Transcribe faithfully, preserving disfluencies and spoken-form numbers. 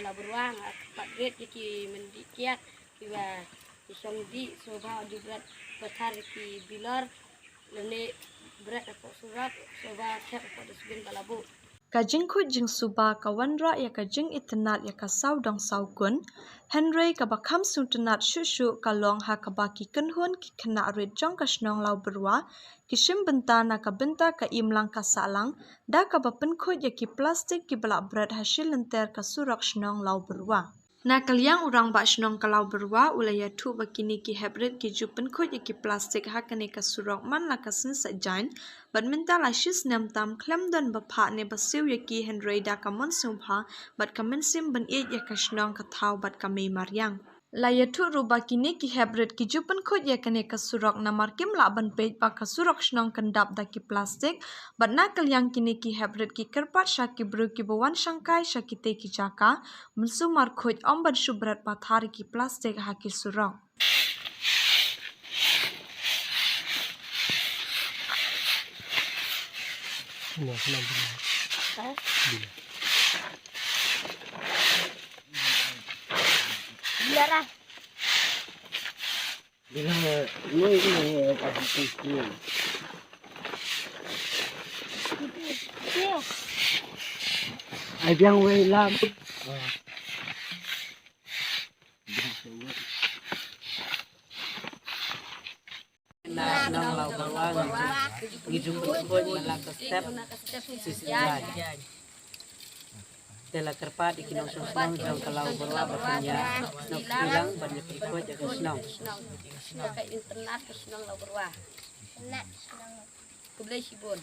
Lawbyrwa nga kyrpad rit ïa ki myndih kiad kiba ki shong dih, sngewbha ju bret pathar ïa ki bilor lane bret hapoh surok, sngewbha thep hapoh dustbin ba la buh. Ka jingkhuid jingsuba ka wanrah ïa ka jingitynnad ïa ka sawdong sawkun, hynrei kaba kham sngewtynnad shuh shuh ka long ha kaba ki kynhun ki khynnah rit jong ka shnong Lawbyrwa ki shim bynta na ka bynta ka imlang ka sahlang da kaba pynkhuid ïa ki plastik kiba la bret ha shi lynter ka surok shnong Lawbyrwa. Na ka liang u rangbah shnong ka Lawbyrwa u la ïathuh ba kine ki heprit ki ju pynkhuid ïa ki plastik ha kane ka surok man la ka sngi Saitjaiñ, bad mynta la shi snem tam khlem don ba phah ne ba siew ïa ki, hynrei da ka mon sngewbha bad ka mynsiem ban ïeit ïa ka shnong, ka thaw bad ka mei mariang. La ïathuh ruh ba kine ki heprit ki ju pynkhuid ïa kane ka surok namar kim lah ban peit ba ka surok shnong kyndap da ki plastik, bad na ka liang kine ki heprit ki kyrpad sha ki briew kiba wan shangkai sha kitei ki jaka ban sumar khuid, ym ban shu bret pathar ïa ki plastik ha ki surok. Ai biang wei lam. Na shnong Lawbyrwa ngi ju pynkhuid man la ka step shi sngi. Te la kyrpad ïa ki nongshong shnong jong ka Lawbyrwa ba kin ïa nongkti lang ban ïa pynkhuid ïa ka shnong. Ka internet ka shnong Lawbyrwa. Khublei shibun.